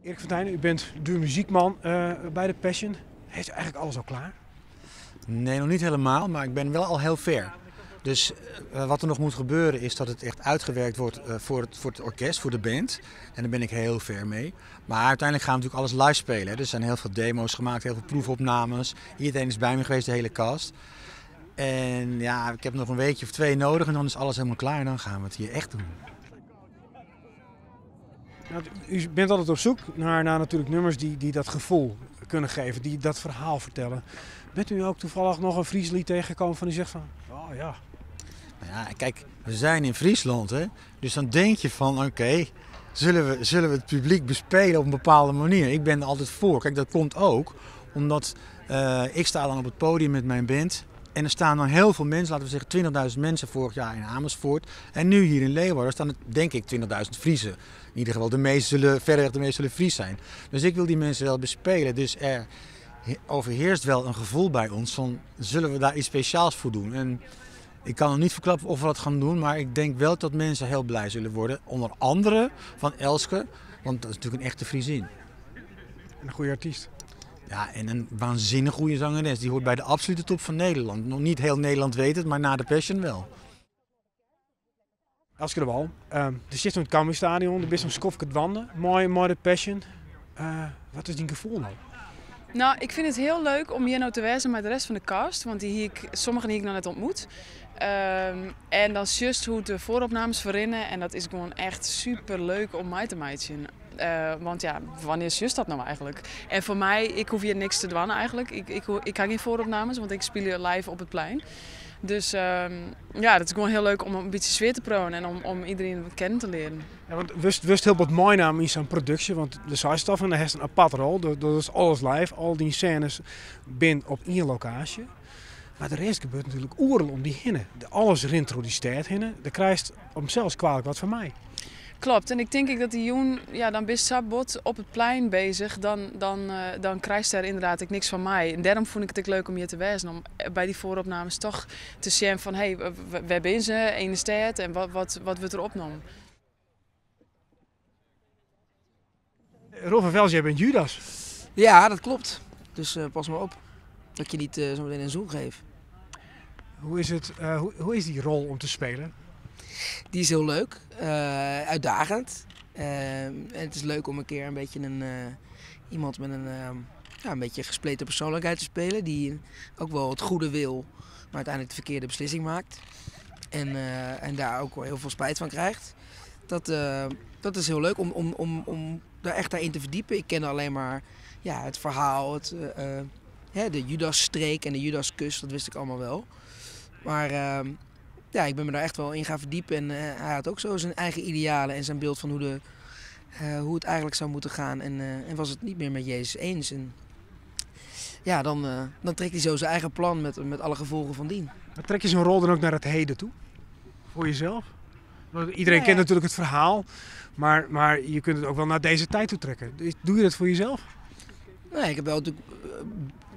Erik van Tijn, u bent de muziekman by de Passion. Heeft u eigenlijk alles al klaar? Nee, nog niet helemaal, maar ik ben wel al heel ver. Dus wat er nog moet gebeuren is dat het echt uitgewerkt wordt voor het orkest, voor de band. En daar ben ik heel ver mee. Maar uiteindelijk gaan we natuurlijk alles live spelen. Hè. Er zijn heel veel demo's gemaakt, heel veel proefopnames. Iedereen is bij me geweest, de hele cast. En ja, ik heb nog een weekje of twee nodig en dan is alles helemaal klaar. En dan gaan we het hier echt doen. Nou, u bent altijd op zoek naar natuurlijk nummers die dat gevoel kunnen geven, die dat verhaal vertellen. Bent u ook toevallig nog een Fries lied tegengekomen van u zegt van, oh ja. Nou ja, kijk, we zijn in Friesland, hè? Dus dan denk je van, oké, zullen we het publiek bespelen op een bepaalde manier? Ik ben er altijd voor. Kijk, dat komt ook omdat ik sta dan op het podium met mijn band. En er staan dan heel veel mensen, laten we zeggen 20.000 mensen vorig jaar in Amersfoort. En nu hier in Leeuwarden staan er denk ik 20.000 Friezen. In ieder geval, de meeste zullen, verreweg de meeste zullen Fries zijn. Dus ik wil die mensen wel bespelen. Dus er overheerst wel een gevoel bij ons van, zullen we daar iets speciaals voor doen? En ik kan nog niet verklappen of we dat gaan doen, maar ik denk wel dat mensen heel blij zullen worden. Onder andere van Elske, want dat is natuurlijk een echte Friesin. En een goede artiest. Ja, en een waanzinnig goede zangeres. Die hoort bij de absolute top van Nederland. Nog niet heel Nederland weet het, maar na de Passion wel. Elske DeWall, der sit in it Cambuurstadion, der bist in skoftke dwaande. Moai, moai de Passion. Wat is dyn gefoel no? Nou, ik vind het heel leuk om hier nou te wezen met de rest van de cast. Want die ik, sommigen die ik nog net ontmoet. En dan juist hoe de vooropnames verrinnen. En dat is gewoon echt super leuk om mij te meitsjen. Want ja, wanneer is juist dat nou eigenlijk? En voor mij, ik hoef hier niks te dwaan eigenlijk. Ik ga geen vooropnames, want ik speel live op het plein. Dus ja, dat is gewoon heel leuk om een beetje sfeer te proeven en om iedereen wat kennen te leren. Ja, want wurdst hiel wat meinaam yn sa'n produksje, want de zijstaf en heeft een apart rol. Dat is alles live, al die scènes binne op één lokaasje. Maar de rest gebeurt natuurlijk oeral om dy hinne. Alles rint troch dy stêd hinne. Dêr krijst om sels kwalik wat fan mei. Klopt, en ik denk ik dat die jûn, ja, dan bist sa bot op het plein bezig, dan krijst der inderdaad ek niks fan mei. En dêrom fûn ik it ek leuk om hjir te wêzen, om by dy foaropnames toch te sjen fan, hé, hey, wêr binne se yn de stêd en wat wurdt der opnommen. Roel van Velzen, jij bent Judas. Ja, dat klopt. Dus pas maar op dat je niet zo meteen een zoen geeft. Hoe is het, hoe is die rol om te spelen? Die is heel leuk, uitdagend. En het is leuk om een keer een beetje iemand met een, ja, een beetje gespleten persoonlijkheid te spelen. Die ook wel het goede wil, maar uiteindelijk de verkeerde beslissing maakt. En daar ook wel heel veel spijt van krijgt. Dat is heel leuk om daar echt daarin te verdiepen. Ik ken alleen maar, ja, het verhaal, hè, de Judasstreek en de Judaskus, dat wist ik allemaal wel. Maar ja, ik ben me daar echt wel in gaan verdiepen. En hij had ook zo zijn eigen idealen en zijn beeld van hoe het eigenlijk zou moeten gaan. En was het niet meer met Jezus eens. En ja, dan trekt hij zo zijn eigen plan met alle gevolgen van dien. Maar trek je zo'n rol dan ook naar het heden toe? Voor jezelf? Want iedereen kent natuurlijk het verhaal, maar je kunt het ook wel naar deze tijd toe trekken. Doe je dat voor jezelf? Nee, ik heb wel natuurlijk,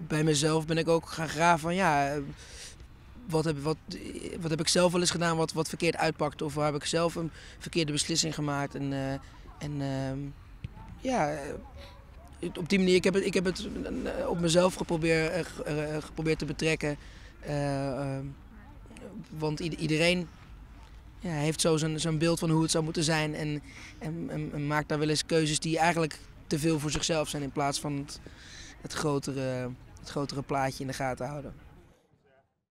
bij mezelf ben ik ook gaan graven van, ja, wat heb ik zelf wel eens gedaan wat verkeerd uitpakt? Of waar heb ik zelf een verkeerde beslissing gemaakt? En ja, op die manier, ik heb het op mezelf geprobeerd te betrekken. Want iedereen, ja, heeft zo zijn beeld van hoe het zou moeten zijn. En maakt daar wel eens keuzes die eigenlijk te veel voor zichzelf zijn. In plaats van het grotere plaatje in de gaten houden.